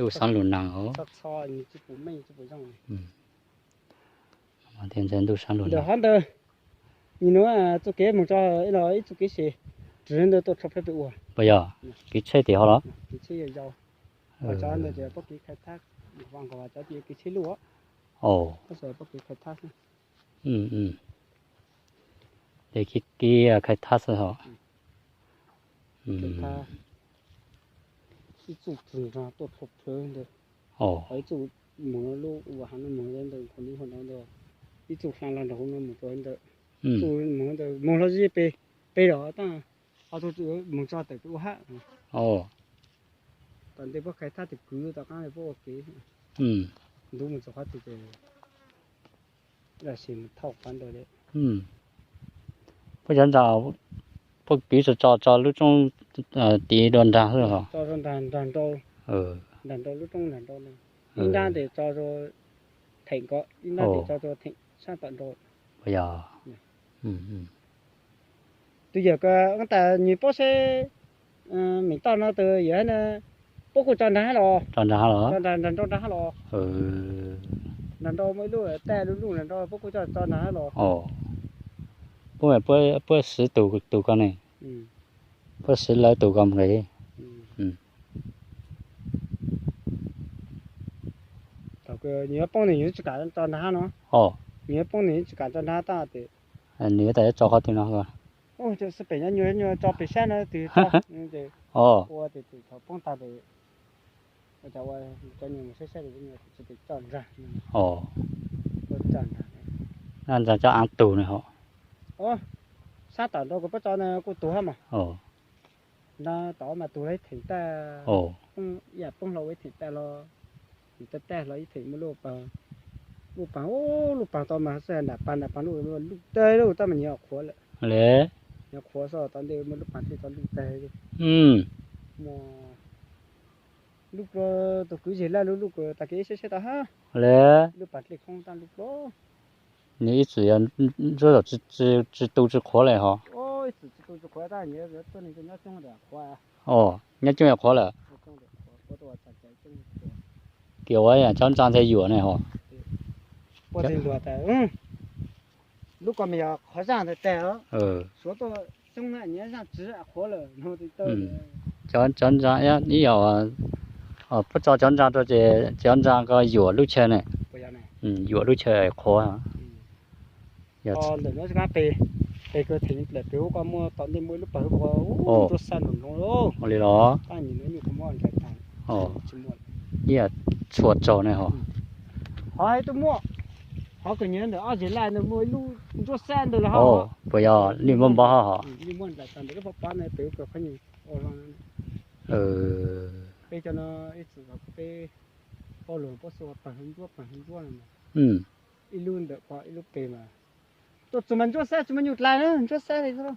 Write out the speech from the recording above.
Ntuj sab lug nees os. Ntuj sab lug nees. Ntawm hov ntawd, nim nuav txuj kev moog tso los ib txuj kev se, ntawd tuaj tshua peb pem ua. Puas yog? Kev tsheb tim hov los? Kev tsheb yog yau. Cov ntawd ces pab kev khai thab, cov kev tsheb luj. Pab kev khai thab xwb. Ces kev khai thab xwb hos. Ib txuj plhws nraag tuaj tshua plhws ntawd. Ib txuj moog lub uas haav no moog ntawd, ib txuj hla los nraag hauv no moog rua ntawd. Txuj moog ntawd moog los zib peg, peg los tab, ho txuj moog tso tawm peb ua hab. Tom ntej puab khai thab tes kwv tom qaab puab ua kev. Ntub moog txug qhov twg ces laj sim moog thauj qhov ntawd. Puab cov ntsa, puab piv tso tso lub roob tiv dua nraag xwb hos. Nraag nrau lub roob nraag nrau, ib nrab tes tso rua theem ko, ib nrab tes tso rua theem sab tom nrau. Puas yog? Tus yawm ko tas nwg paub seb meem toj no tus yawm na, puab kuj tso nraag hab los, tso nraag nrau nraag hab los. Nraag nrau muaj ib lub taj lub luj nraag nrau puab kuj tso tso nraag hab los. Puab, puab siv tus ko ne, puab siv lawv tus ko nqis. Nwg yuav poob nwg tsi kam tso nraag hab no. Nwg yuav poob nwg tsi kam tso nraag hab tab tes. Nwg tas yuav tso qhov twg no. Xwb pem nyob nyuag nyuag tso pem sab no twg tso. Ua tes thaum poob tag tes, cov ua cov nyuag saib saib tes tso nraag. Nraag cov aav tug ne hos. Sab tom nrau kuv puab tso na kuj tug hab mas. Nraag tod mas tug lawm ib theem taj, ib yam poob hlo ib theem taj los, ib taj taj hlo ib theem muaj lub paag, lub paag, lub paag tod mas xwb nram paag nram paag lub, lub tag lub tab mas nyias qhuav lawm. Nyias qhuav xwb tod ntej muaj lub paag dlej tod lub tag. Muaj lub plua, tus kwv zig laj lub lub plua tag kev saib saib tod hab. Lub paag dlej khoob tab lub plua. Nws ib txwm yog ntsuab zaum tsi tu tsi qhuav le hos. Nyob coob yog qhuav lawm. Kiag ua cov ntsa nthe yuam ne hos. Lub ko mas yog qhov zaaj ntawd tag, suav tuaj coob na nyias zaaj tsi qhuav lawm. Cov ntsa ib yam, puab tso cov ntsa rua ces cov ntsa ko yuam lub chaw ne, yuam lub chaw qhuav. Ntawm no peg, peg kawg theem plaws peg ub ko muaj tom ntej muaj ib lub pawg ub ko ntsuab xab nroos nroos li los. Ib yam txhua tsaug ne hos. Qhov hais tuaj muaj, qhov kws nyias ntawm ob zig laj ntawd muaj ib lub ntsuab xab ntawd los hos. Puas yog lij npab npab hos? Peb cov no ib txwm peb pab lug pab xua pawg ntsuab pawg ntsuab no, ib lub ntawm ko ib lub peg mas tuaj txug mas ntsuab xab tsis muaj nyuj dlai na, ntsuab xab li xwb.